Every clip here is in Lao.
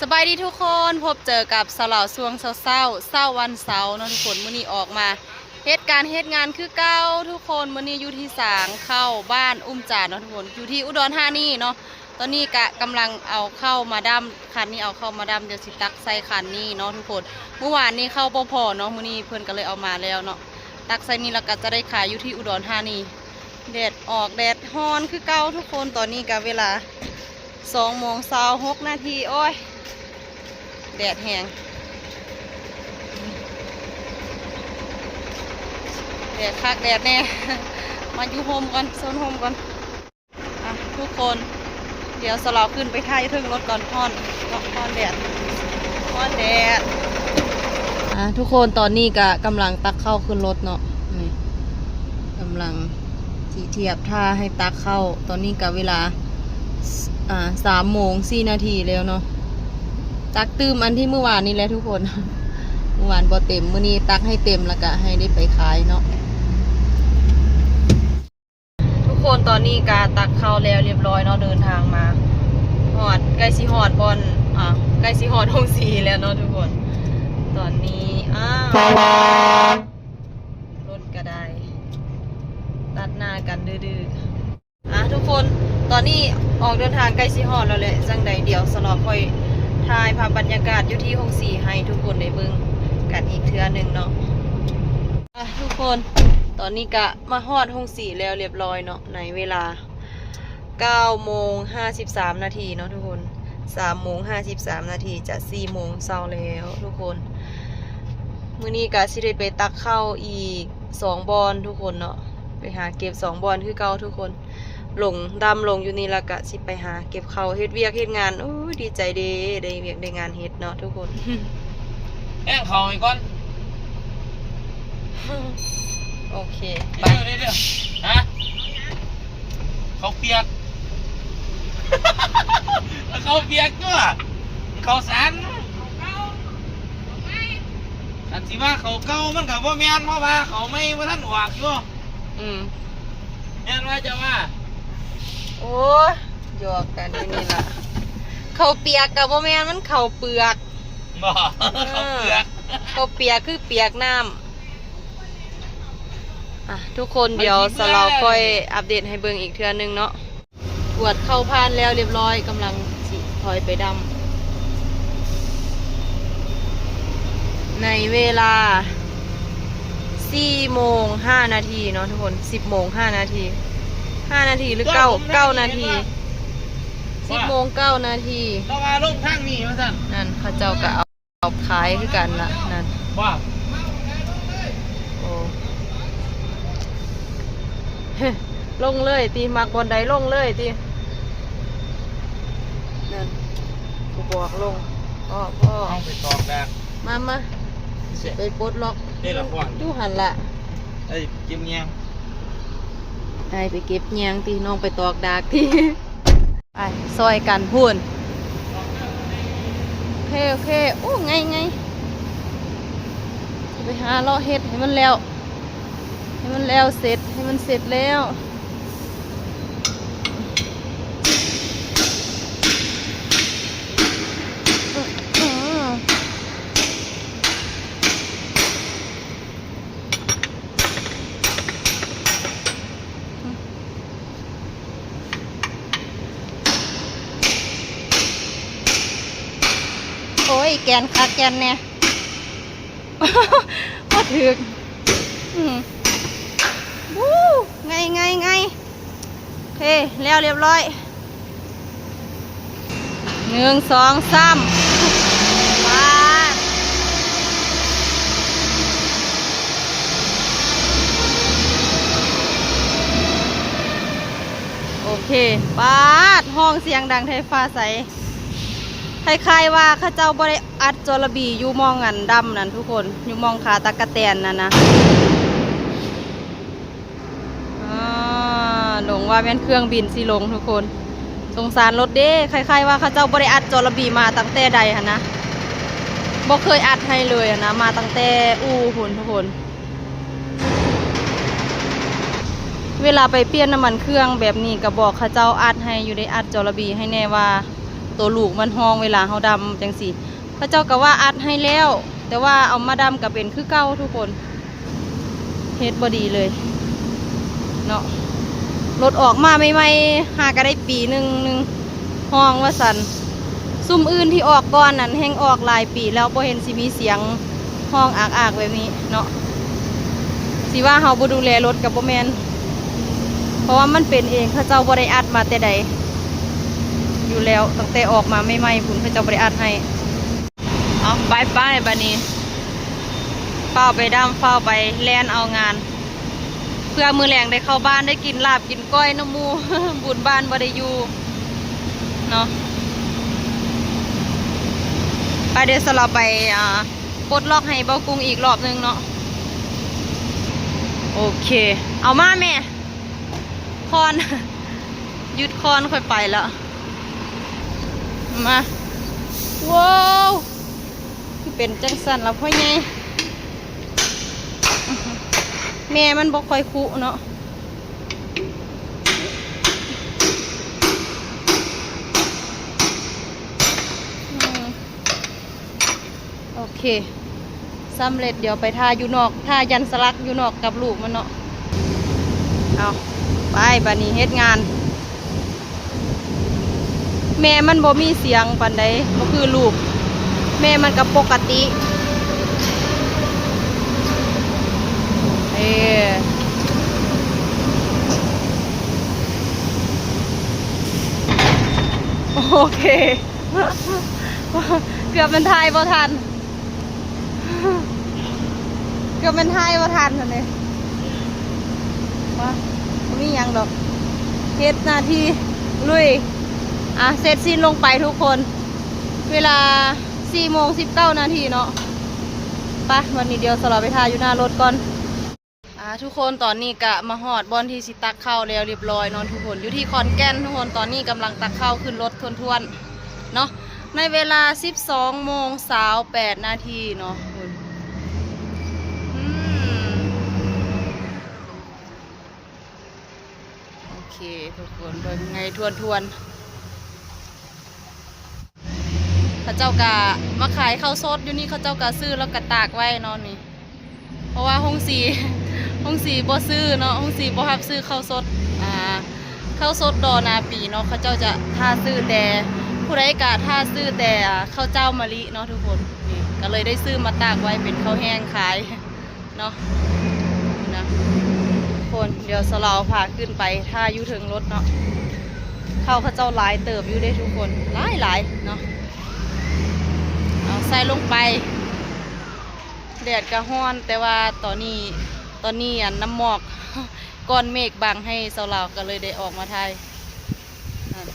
ສະບາຍດີທຸກຄົນ, ພົບເຈີກັບສາວລາວຊ່ວງເຊົ້າໆ ເຊົ້າວັນເສົາເນາະທຸກຄົນ. ມື້ນີ້ອອກມາເຮັດການເຮັດງານຄືເກົ່າທຸກຄົນ. ມື້ນີ້ຢູ່ທີ່ສາງເຂົ້າບ້ານອຸ້ມຈານເນາະທຸກຄົນ, ຢູ່ທີ່ອຸດອນທານີເນາະ. ຕອນນີ້ກະກຳລັງເອົາເຂົ້າມາດຳ, ຄັນນີ້ເອົາເຂົ້າມາດຳ, ດຽວຊິຕັກໃສ່ຄັນນີ້ເນາະທຸກຄົນ. ມື້ວານນີ້ເຂົ້າບໍ່ພໍເນາະ, ມື້ນີ້ເພິ່ນກະເລີຍເອົາມາແລ້ວເນາະ. ຕັກໃສ່ນີ້ແລ້ວກະຈະໄດ້ຂາຍຢູ່ທີ່ອຸດອນທານີ. ແດດອອກ ແດດຮ້ອນຄືເກົ່າທຸກຄົນ. ຕອນນີ້ກະເວລາ ສອງໂມງຊາວຫົກນາທີ. ໂອ້ຍ ແດດແຮງ, ແດດຄັກແດດແນ່. ມາຢູ່ຮົ່ມກ່ອນ, ໂຊນຮົ່ມກ່ອນ. ອ່ະ ທຸກຄົນ, ດຽວສາວລາວຂຶ້ນໄປຖ່າຍເທິງລົດກ່ອນ. ຮ້ອນເນາະ, ຮ້ອນແດດ, ຮ້ອນແດດ. ອ່າ ທຸກຄົນ, ຕອນນີ້ກະກຳລັງຕັກເຂົ້າຂຶ້ນລົດເນາະ. ນີ້ ກຳລັງຊິທຽບທ່າໃຫ້ຕັກເຂົ້າ. ຕອນນີ້ກະເວລາ ອ່າ ສາມໂມງສີ່ນາທີແລ້ວເນາະ. ຕັກຕື່ມອັນທີ່ມື້ວານນີ້ແຫຼະທຸກຄົນ, ມື້ວານບໍ່ເຕັມ, ມື້ນີ້ຕັກໃຫ້ເຕັມ ແລ້ວກະໃຫ້ໄດ້ໄປຂາຍເນາະ. ທຸກຄົນ, ຕອນນີ້ກະຕັກເຂົ້າແລ້ວລຽບຮ້ອຍເນາະ, ເດີນທາງມາຮອດ ໃກ້ຊິຮອດບ່ອນ ອ່າ ໃກ້ຊິຮອດໂຮງສີແລ້ວເນາະທຸກຄົນ. ຕອນນີ້ ອ້າ ລົດກະໄດ້ຕັດໜ້າກັນດື້ໆ. ອ່າ ທຸກຄົນ, ຕອນນີ້ອອກເດີນທາງໃກ້ຊິຮອດແລ້ວແຫຼະ. ຈັ່ງໃດດຽວສາວລາວຄ່ອຍຖ່າຍພາບບັນຍາກາດຢູ່ທີ່ໂຮງສີໃຫ້ທຸກຄົນໄດ້ເບິ່ງກັນອີກເທື່ອໜຶ່ງເນາະ. ອ່າ ທຸກຄົນ, ຕອນນີ້ກະມາຮອດໂຮງສີແລ້ວລຽບຮ້ອຍເນາະ, ໃນເວລາ ເກົ້າໂມງຫ້າສິບສາມນາທີເນາະທຸກຄົນ. ສາມໂມງຫ້າສິບສາມນາທີ ຈະສີ່ໂມງເຊົ້າແລ້ວທຸກຄົນ. ມື້ນີ້ກະຊິໄດ້ໄປຕັກເຂົ້າອີກສອງບ່ອນທຸກຄົນເນາະ, ໄປຫາເກັບສອງບ່ອນຄືເກົ່າທຸກຄົນ. ລົງ ດຳລົງຢູ່ນີ້ ແລ້ວກະຊິໄປຫາເກັບເຂົ້າ ເຮັດວຽກເຮັດງານ. ໂອ້ຍ ດີໃຈເດ້ ໄດ້ວຽກໄດ້ງານເຮັດເນາະທຸກຄົນ. ແອງເຂົ້າໃຫ້ກ່ອນ. ໂອເຄ ໄປ. ເດີໆ ຮະ? ເຂົ້າປຽກ. ເຂົ້າປຽກຕົວະ, ເຂົ້າສານ. ຄັນຊິວ່າເຂົ້າເກົ່າມັນກະບໍ່ແມ່ນ, ເພາະວ່າເຂົ້າໃໝ່ບໍ່ທັນອອກຢູ່. ອືມ ແມ່ນວ່າຈະວ່າ. ໂອ້ຍ ຢອກກັນຢູ່ນີ້ລະ. ເຂົ້າປຽກກະບໍ່ແມ່ນ, ມັນເຂົ້າເປືອກ. ບໍ່ ເອີ ເຂົ້າເປືອກ. ເຂົ້າປຽກຄືປຽກນ້ຳ. ອ່ະ ທຸກຄົນ, ດຽວສາວລາວຄ່ອຍອັບເດດໃຫ້ເບິ່ງອີກເທື່ອໜຶ່ງເນາະ. ກວດເຂົ້າຜ່ານແລ້ວລຽບຮ້ອຍ, ກຳລັງຊິຖອຍໄປດຳ ໃນເວລາສີ່ໂມງຫ້ານາທີເນາະທຸກຄົນ. ສິບໂມງຫ້ານາທີ, ຫ້ານາທີຫຼືເກົ້າ ເກົ້ານາທີ, ສິບໂມງເກົ້ານາທີ. ລາວວ່າລົງທາງນີ້ວ່າຊັ້ນ. ນັ້ນ ເຂົາເຈົ້າກະເອົາ ເອົາຂາຍຄືກັນລະນັ້ນ. ວ່າ ໂອ້ ລົງເລີຍຕິ, ມັກບ່ອນໃດລົງເລີຍຕິ. ນັ້ນ ກູບອກລົງ. ພໍ ພໍ ເຮົາໄປຕອກດາກ. ມາ ມາ ຊິໄປປົດລັອກ. ເດ້ລະພອນ ຢູ່ຫັ້ນລະ. ໄອ້ເກັບແຍງ, ໄອ້ໄປເກັບແຍງຕິ, ນ້ອງໄປຕອກດາກຕິ. ໄປຊ່ອຍກັນພຸ້ນ. ໂອເຄ ໂອເຄ. ໂອ້ ໄງ ໄງ. ໄປຫາເລາະເຮັດໃຫ້ມັນແລ້ວ, ໃຫ້ມັນແລ້ວເສັດ, ໃຫ້ມັນເສັດແລ້ວ. ໂອ້ຍ ແກ່ນຄັກແກ່ນແນ່. ບໍ່ຖືກ. ອືມ ວູ້ ໄງ ໄງ ໄງ. ໂອເຄ ແລ້ວລຽບຮ້ອຍ. ໜຶ່ງ ສອງ ສາມ. ປາດ. ໂອເຄ ປາດ. ຮ້ອງສຽງດັງແທ້ຟ້າໃສ. ຄ້າຍໆວ່າເຂົາເຈົ້າບໍ່ໄດ້ອັດຈໍລະບີຢູ່ໝ່ອງອັນດຳນັ້ນທຸກຄົນ, ຢູ່ໝ່ອງຂາຕັກກະແຕນນັ້ນນະ. ອ່າ ລົງວ່າແມ່ນເຄື່ອງບິນຊິລົງທຸກຄົນ. ສົງສານລົດເດ້, ຄ້າຍໆວ່າເຂົາເຈົ້າບໍ່ໄດ້ອັດຈໍລະບີມາຕັ້ງແຕ່ໃດຫັ້ນນະ, ບໍ່ເຄີຍອັດໃຫ້ເລີຍຫັ້ນນະ, ມາຕັ້ງແຕ່ອູ່ພຸ້ນທຸກຄົນ. ເວລາໄປປ່ຽນນ້ຳມັນເຄື່ອງແບບນີ້ ກະບອກເຂົາເຈົ້າອັດໃຫ້ຢູ່ເດ້, ອັດຈໍລະບີໃຫ້ແນ່ວ່າ ໂຕລູກມັນຮອງເວລາເຮົາດຳຈັ່ງຊີ້ ເຂົາເຈົ້າກໍວ່າອັດໃຫ້ແລ້ວ ແຕ່ວ່າເອົາມາດຳກໍເປັນຄືເກົ່າທຸກຄົນ ເຮັດບໍ່ດີເລີຍເນາະ. ລົດອອກມາໃໝ່ໆ ຫາກໍໄດ້ປີໜຶ່ງ ຮອງວ່າຊັ້ນ ຊຸມອື່ນທີ່ອອກກ່ອນນັ້ນແຮ່ງອອກຫຼາຍປີແລ້ວ ບໍ່ເຫັນຊິມີສຽງຮອງອາກໆແບບນີ້ເນາະ. ຊິວ່າເຮົາບໍ່ດູແລລົດກໍບໍ່ແມ່ນ ເພາະວ່າມັນເປັນເອງ ເຂົາເຈົ້າບໍ່ໄດ້ອັດມາແຕ່ໃດຢູ່ແລ້ວ ຕັ້ງແຕ່ອອກມາໃໝ່ໆພຸ້ນ ເຂົາເຈົ້າບໍ່ໄດ້ອັດໃຫ້. ເອົາ ໄປໆ ບາດນີ້ ຟ້າວໄປດຳ ຟ້າວໄປແລ່ນເອົາງານ ເພື່ອມື້ແລງໄດ້ເຂົ້າບ້ານ ໄດ້ກິນລາບກິນກ້ອຍນຳໝູ່ ບຸນບ້ານບໍ່ໄດ້ຢູ່ເນາະ. ໄປ ດຽວສະເຮົາໄປ ອ່າ ປົດລັອກໃຫ້ເບົາກຸງອີກລອບໜຶ່ງເນາະ. ໂອເຄ ເອົາມາແມ່ ຄອນ ຢຸດຄອນ ຂ້ອຍໄປແລ້ວ ມາ. ວ້າວ ຄືເປັນຈັ່ງຊັ້ນລະພໍ່ໃຫຍ່ ແມ່ມັນບໍ່ຄ່ອຍຄຸເນາະ. ອືມ ໂອເຄ ສຳເລັດ. ດຽວໄປຖ້າຢູ່ນອກ ຖ້າຢັນສະຫຼັກຢູ່ນອກກັບລູກມັນເນາະ. ເອົາ ໄປ ບາດນີ້ເຮັດງານ. ແມ່ມັນບໍ່ມີສຽງປານໃດ ບໍ່ຄືລູກ ແມ່ມັນກໍປົກກະຕິ. ເອີ ໂອເຄ ເກືອບແມ່ນຖ່າຍບໍ່ທັນ ເກືອບແມ່ນຖ່າຍບໍ່ທັນຫັ້ນເດ້. ມາ ບໍ່ມີຫຍັງດອກ ເຮັດໜ້າທີ່ ລຸຍ. ອ່ະ ເສັດສິ້ນລົງໄປທຸກຄົນ ເວລາສີ່ໂມງສິບເກົ້ານາທີເນາະ. ໄປ ບັດນີ້ດຽວສະເຮົາໄປຖ້າຢູ່ໜ້າລົດກ່ອນ. ອ່າ ທຸກຄົນ ຕອນນີ້ກະມາຮອດບ່ອນທີ່ຊິຕັກເຂົ້າແລ້ວລຽບລ້ອຍເນາະທຸກຄົນ ຢູ່ທີ່ຂອນແກ່ນທຸກຄົນ. ຕອນນີ້ກຳລັງຕັກເຂົ້າຂຶ້ນລົດຖ້ວນໆເນາະ ໃນເວລາສິບສອງໂມງຊາວແປດນາທີເນາະ. ອືມ ໂອເຄ ທຸກຄົນ ເບິ່ງໃນຖ້ວນໆ ເຂົາເຈົ້າກະມາຂາຍເຂົ້າສົດຢູ່ນີ້ ເຂົາເຈົ້າກະຊື້ແລ້ວກະຕາກໄວ້ເນາະນີ້ ເພາະວ່າໂຮງສີ ໂຮງສີບໍ່ຊື້ເນາະ ໂຮງສີບໍ່ຮັບຊື້ເຂົ້າສົດ ອ່າ ເຂົ້າສົດດໍໜ້າປີເນາະ ເຂົາເຈົ້າຈະຖ້າຊື້ແຕ່ ຜູ້ໃດກະຖ້າຊື້ແຕ່ ອ່າ ເຂົ້າເຈົ້າມະລິເນາະທຸກຄົນ. ນີ້ກະເລີຍໄດ້ຊື້ມາຕາກໄວ້ເປັນເຂົ້າແຫ້ງຂາຍ ເນາະ ນີ້ນະ ຄົນ ດຽວສະເຮົາພາຂຶ້ນໄປຖ້າຢູ່ເທິງລົດເນາະ. ເຂົ້າເຂົາເຈົ້າຫຼາຍເຕີບຢູ່ເດ້ທຸກຄົນ ຫຼາຍໆເນາະ. ເອົາໃສ່ລົງໄປ ແດດກະຮ້ອນ ແຕ່ວ່າຕອນນີ້ ຕອນນີ້ອັນນ້ຳໝອກ ກ້ອນເມກບັງໃຫ້ສາວລາວ ກະເລີຍໄດ້ອອກມາຖ່າຍ. ນັ້ນ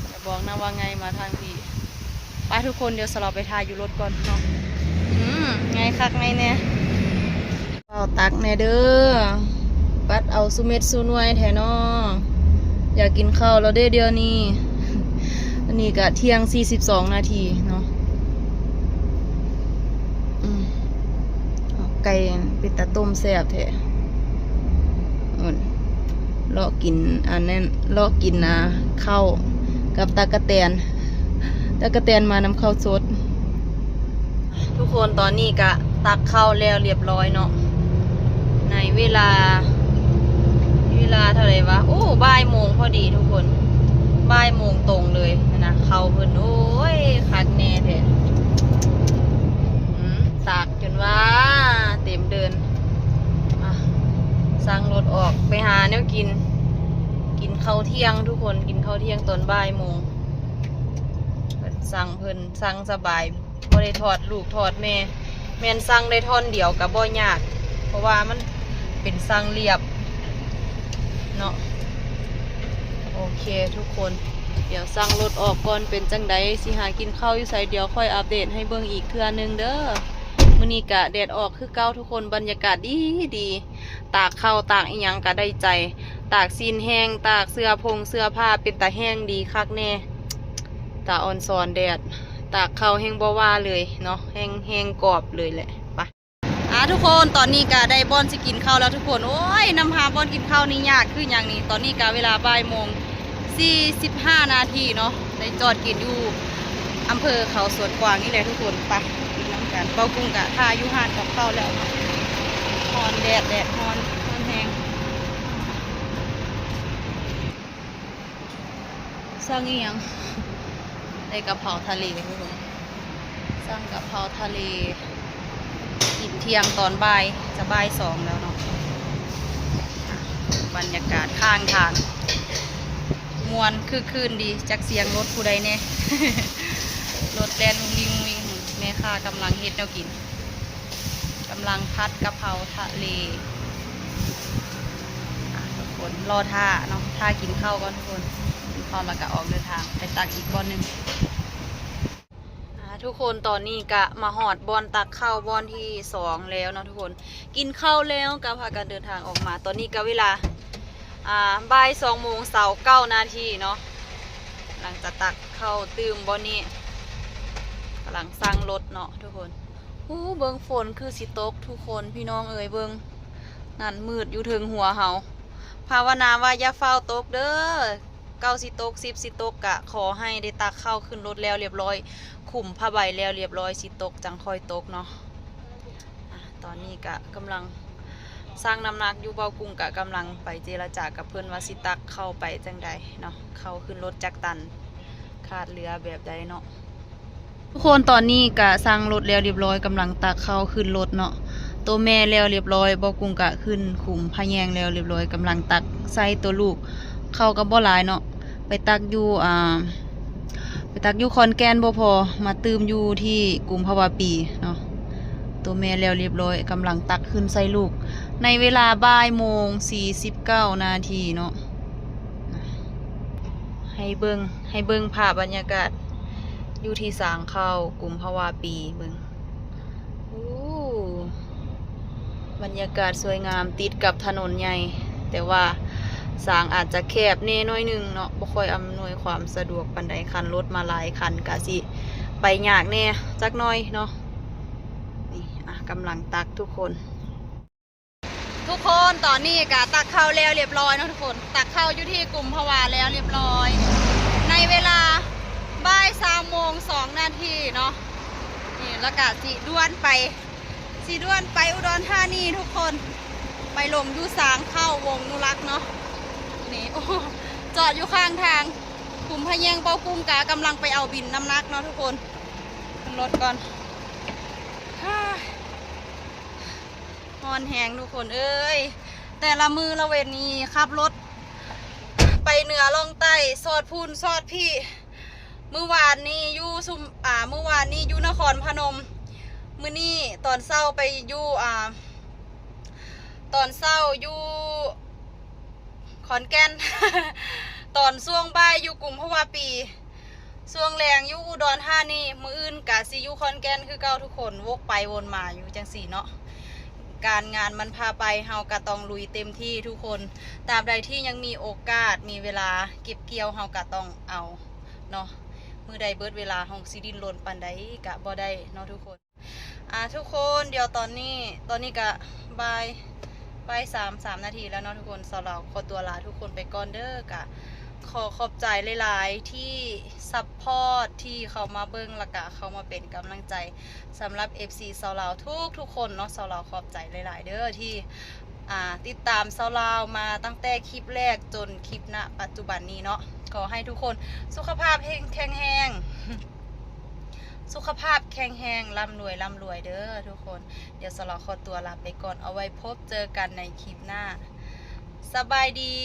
ຢ່າບອກນະວ່າໄງ່ມາທາງພີ້. ໄປທຸກຄົນ ດຽວສາວລາວໄປຖ້າຢູ່ລົດກ່ອນເນາະ. ອືມ ໄງ່ຄັກໄງ່ແນ່. ເອົາຕັກແນ່ເດີ ບັດເອົາສູ່ເມັດສູ່ໜ່ວຍແທ້ເນາະ. ຢາກກິນເຂົ້າແລ້ວເດ້ດຽວນີ້. ອັນນີ້ກະທ່ຽງສີ່ສິບສອງນາທີເນາະ. ອືມ ເອົາໄກ່ເປັນຕາຕົ້ມແຊບແທ້. ໂອ້ຍ ເລາະກິນອັນນັ້ນ ເລາະກິນ ອ່າ ເຂົ້າກັບຕັກກະແຕນ ຕັກກະແຕນມານຳເຂົ້າສົດ. ທຸກຄົນ ຕອນນີ້ກະຕັກເຂົ້າແລ້ວລຽບລ້ອຍເນາະ ໃນເວລາ ເວລາເທົ່າໃດວະ? ໂອ້ ບ່າຍໂມງພໍດີທຸກຄົນ ບ່າຍໂມງຕົງເລີຍນະ. ເຂົ້າເພິ່ນ ໂອ້ຍ ຄັກແນ່ແທ້. ອືມ ຕັກຈົນວ່າເຕັມເດີ່ນ. ອ່ະ ສັ່ງລົດອອກໄປຫາແນວກິນ ກິນເຂົ້າທ່ຽງທຸກຄົນ ກິນເຂົ້າທ່ຽງຕອນບ່າຍໂມງ. ເພິ່ນສັ່ງ ເພິ່ນສັ່ງສະບາຍ ບໍ່ໄດ້ທອດລູກທອດແມ່ ແມ່ນສັ່ງໄດ້ທ່ອນດຽວກະບໍ່ຍາກ ເພາະວ່າມັນເປັນສັ່ງລຽບເນາະ. ໂອເຄທຸກຄົນ ດຽວສັ່ງລົດອອກກ່ອນ ເປັນຈັ່ງໃດ ຊິຫາກິນເຂົ້າຢູ່ໃສ ດຽວຄ່ອຍອັບເດດໃຫ້ເບິ່ງອີກເທື່ອໜຶ່ງເດີ. ມື້ນີ້ກະແດດອອກຄືເກົ່າທຸກຄົນ ບັນຍາກາດດີໆ ຕາກເຂົ້າຕາກອີ່ຫຍັງກະໄດ້ໃຈ ຕາກຊີ້ນແຫ້ງ ຕາກເສື້ອຜົງເສື້ອຜ້າ ເປັນຕາແຫ້ງດີຄັກແນ່. ຕາອ່ອນສອນແດດ ຕາກເຂົ້າແຮ່ງບໍ່ວ່າເລີຍເນາະ ແຮ່ງ ແຮ່ງກອບເລີຍແຫຼະ. ໄປ ອ່າ ທຸກຄົນ ຕອນນີ້ກະໄດ້ບ່ອນຊິກິນເຂົ້າແລ້ວທຸກຄົນ. ໂອ້ຍ ນຳຫາບ່ອນກິນເຂົ້ານີ້ຍາກຄືຫຍັງນີ້. ຕອນນີ້ກະເວລາບ່າຍໂມງ ສີ່ສິບຫ້ານາທີເນາະ ໄດ້ຈອດກິນຢູ່ອຳເພີເຂົາສວນກວາງນີ້ແຫຼະທຸກຄົນ. ໄປກິນນຳກັນ. ເບົາກຸ້ງກະຖ້າຢູ່ຮ້ານກັບເຂົ້າແລ້ວເນາະ. ຮ້ອນ ແດດ ແດດຮ້ອນ ຮ້ອນແຮງ. ສັ່ງອີ່ຫຍັງ? ໄດ້ກະເພົາທະເລທຸກຄົນ. ສັ່ງກະເພົາທະເລ ກິນທ່ຽງຕອນບ່າຍ ຈະບ່າຍສອງແລ້ວເນາະ. ບັນຍາກາດຂ້າງທາງ ມ່ວນຄຶກຄື້ນດີ. ຈັກສຽງລົດຜູ້ໃດແດ່? ລົດແລ່ນວຸ້ງຍິງມຸ້ງຍິງ. ແມ່ຄ້າກຳລັງເຮັດແນວກິນ ກຳລັງຜັດກະເພົາທະເລ. ອ່ະ ທຸກຄົນລໍຖ້າເນາະ ຖ້າກິນເຂົ້າກ່ອນທຸກຄົນ. ກິນເຂົ້າແລ້ວກະອອກເດີນທາງໄປຕັກອີກບ່ອນໜຶ່ງ. ອ່າ ທຸກຄົນ ຕອນນີ້ກະມາຮອດບ່ອນຕັກເຂົ້າບ່ອນທີສອງແລ້ວເນາະທຸກຄົນ. ກິນເຂົ້າແລ້ວກະພາກັນເດີນທາງອອກມາ. ຕອນນີ້ກະເວລາ ອ່າ ບ່າຍສອງໂມງຊາວເກົ້ານາທີເນາະ. ກຳລັງຈະຕັກເຂົ້າຕື່ມບ່ອນນີ້ ກຳລັງສັ່ງລົດເນາະທຸກຄົນ. ໂອ້ ເບິ່ງຝົນຄືຊິຕົກທຸກຄົນ ພີ່ນ້ອງເອີຍ ເບິ່ງນັ້ນ ມືດຢູ່ເທິງຫົວເຮົາ. ພາວະນາວ່າຢ່າຟ້າວຕົກເດີ. ເກົ້າຊິຕົກ ສິບຊິຕົກ ກະຂໍໃຫ້ໄດ້ຕັກເຂົ້າຂຶ້ນລົດແລ້ວລຽບຮ້ອຍ ຄຸມຜ້າໃບແລ້ວລຽບຮ້ອຍ ຊິຕົກຈັ່ງຄ່ອຍຕົກເນາະ. ອ່າ ຕອນນີ້ກະກຳລັງຊັ່ງນ້ຳໜັກຢູ່. ເບົາກຸ້ງກະກຳລັງໄປເຈລະຈາກັບເພິ່ນວ່າຊິຕັກເຂົ້າໄປຈັ່ງໃດເນາະ ເຂົ້າຂຶ້ນລົດຈັກຕັນ ຂາດເຫຼືອແບບໃດເນາະ. ທຸກຄົນ ຕອນນີ້ກະສັ່ງລົດແລ້ວລຽບຮ້ອຍ ກຳລັງຕັກເຂົ້າຂຶ້ນລົດເນາະ. ໂຕແມ່ແລ້ວລຽບຮ້ອຍ ເບົາກຸ້ງກະຂຶ້ນຂຸມພະແຍງແລ້ວລຽບຮ້ອຍ ກຳລັງຕັກໃສ່ໂຕລູກ. ເຂົ້າກະບໍ່ຫຼາຍເນາະ ໄປຕັກຢູ່ ອ່າ ໄປຕັກຢູ່ຂອນແກ່ນບໍ່ພໍ ມາຕື່ມຢູ່ທີ່ກຸມພະວາປີເນາະ. ໂຕແມ່ແລ້ວລຽບຮ້ອຍ ກຳລັງຕັກຂຶ້ນໃສ່ລູກ ໃນເວລາບ່າຍໂມງສີ່ສິບເກົ້ານາທີເນາະ. ໃຫ້ເບິ່ງ ໃຫ້ເບິ່ງພາບບັນຍາກາດຢູ່ທີ່ສາງເຂົ້າກຸມພະວາປີເບິ່ງ. ໂອ້ ບັນຍາກາດສວຍງາມ ຕິດກັບຖະໜົນໃຫຍ່ ແຕ່ວ່າສາງອາດຈະແຄບແດ່ໜ້ອຍໜຶ່ງເນາະ ບໍ່ຄ່ອຍອຳນວຍຄວາມສະດວກປານໃດ. ຄັນລົດມາຫຼາຍຄັນກະຊິໄປຍາກແດ່ຈັກໜ້ອຍເນາະ. ນີ້ ອ່ະ ກຳລັງຕັກທຸກຄົນ. ທຸກຄົນ ຕອນນີ້ກະຕັກເຂົ້າແລ້ວລຽບຮ້ອຍເນາະທຸກຄົນ. ຕັກເຂົ້າຢູ່ທີ່ກຸມພະວາແລ້ວລຽບຮ້ອຍ ໃນເວລາບ່າຍສາມໂມງສອງນາທີເນາະ. ນີ້ ແລ້ວກະຊິດ່ວນໄປ ຊິດ່ວນໄປອຸດອນທານີທຸກຄົນ ໄປລົງຢູ່ສາງເຂົ້າວົງນຸລັກເນາະ. ນີ້ ໂອ້ ຈອດຢູ່ຂ້າງທາງ ຂຸມພະແຍງ. ເບົາກຸ້ງກະກຳລັງໄປເອົາບິນນ້ຳໜັກເນາະທຸກຄົນ. ຂຶ້ນລົດກ່ອນ. ຮ້ອນແຮງທຸກຄົນເອີຍ ແຕ່ລະມື້ລະເວັນນີ້ຂັບລົດໄປເໜືອລ່ອງໃຕ້ ຊອດພຸ້ນຊອດພີ້. ມື້ວານນີ້ຢູ່ຊຸມ ອ່າ ມື້ວານນີ້ຢູ່ນະຄອນພະນົມ ມື້ນີ້ຕອນເຊົ້າໄປຢູ່ ອ່າ ຕອນເຊົ້າຢູ່ ຂອນແກ່ນ ຕອນຊ່ວງບ່າຍຢູ່ກຸມພະວາປີ ຊ່ວງແລງຢູ່ອຸດອນທານີ ມື້ອື່ນກະຊິຢູ່ຂອນແກ່ນຄືເກົ່າທຸກຄົນ ວົກໄປວົນມາຢູ່ຈັ່ງຊີ້ເນາະ. ການງານມັນພາໄປ ເຮົາກະຕ້ອງລຸຍເຕັມທີ່ທຸກຄົນ. ຕາບໃດທີ່ຍັງມີໂອກາດ ມີເວລາເກັບກ່ຽວ ເຮົາກະຕ້ອງເອົາເນາະ. ມື້ໃດເບິດເວລາ ເຮົາຊິດີ້ນລົນປານໃດກະບໍ່ໄດ້ເນາະທຸກຄົນ. ອ່າ ທຸກຄົນ ດຽວຕອນນີ້ ຕອນນີ້ກະບ່າຍ ບ່າຍສາມ ສາມນາທີແລ້ວເນາະທຸກຄົນ. ສາວລາວຂໍຕົວລາທຸກຄົນໄປກ່ອນເດີ. ກະຂໍຂອບໃຈຫຼາຍໆທີ່ຊັບພອດ ທີ່ເຂົ້າມາເບິ່ງ ແລ້ວກະເຂົ້າມາເປັນກຳລັງໃຈສຳລັບເອັຟຊີສາວລາວທຸກໆຄົນເນາະ. ສາວລາວຂອບໃຈຫຼາຍໆເດີ ທີ່ ອ່າ ຕິດຕາມສາວລາວມາຕັ້ງແຕ່ຄລິບແລກຈົນຄລິບ ນະ ປັດຈຸບັນນີ້ເນາະ. ຂໍໃຫ້ທຸກຄົນສຸຂະພາບແຂງ ແຂງແຮງ ສຸຂະພາບແຂງແຮງ ລ່ຳລວຍ ລ່ຳລວຍເດີທຸກຄົນ. ດຽວສາວລາວຂໍຕົວລາໄປກ່ອນ ເອົາໄວ້ພົບເຈີກັນໃນຄລິບໜ້າ. ສະບາຍດີ.